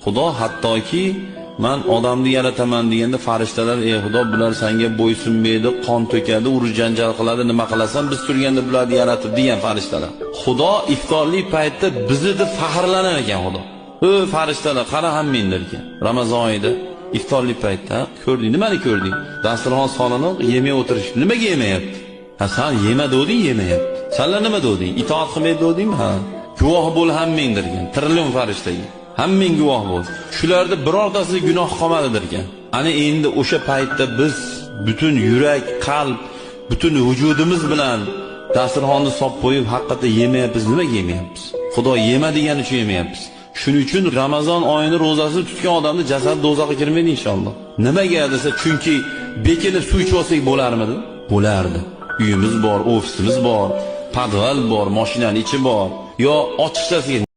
Xudo hattoki man odamni yarataman deganda farishtalar, ey Xudo, bular senga bo'ysunmaydi, qon to'kadi, urush janjal qiladi, nima qilasan biz turganda bularni yaratib degan farishtalar. Xudo iftorlik paytida bizni deb faxrlanar ekan Xudo. Ey farishtalar, qara hammang derkan. Ramazon oyida iftorlik paytida ko'rding, nimani ko'rding? Dasturxon solinib yemay o'tirish. Nimaga yemayapti? Ha, sen yema deding, yemayapti. Sanlar nima deding? Itoat qilmaydi dedingmi? Ha. Guvoh bo'l hammang derkan. Trillion farishtaga. Hammang guvoh bo'l. Shularda birortasi gunoh qolmadi derkan. Ana endi o'sha paytda biz butun yurak, qalb, butun vujudimiz bilan dasturxonni solib qo'yib, haqiqatda yemayapmiz. Nimaga yemayapmiz? Xudo yema degani uchun yemayapmiz. Shuning uchun Ramazon oyini ro'zasini tutgan odamni jasadi do'zaxga kirmaydi inshaalloh. Nimaga desa, chunki bekinib suv ichib olsak bo'larmidi? Bo'lardi. Uyimiz bor, ofisimiz bor, podval bor, mashinani ichi bor. Yo ochiqchasiga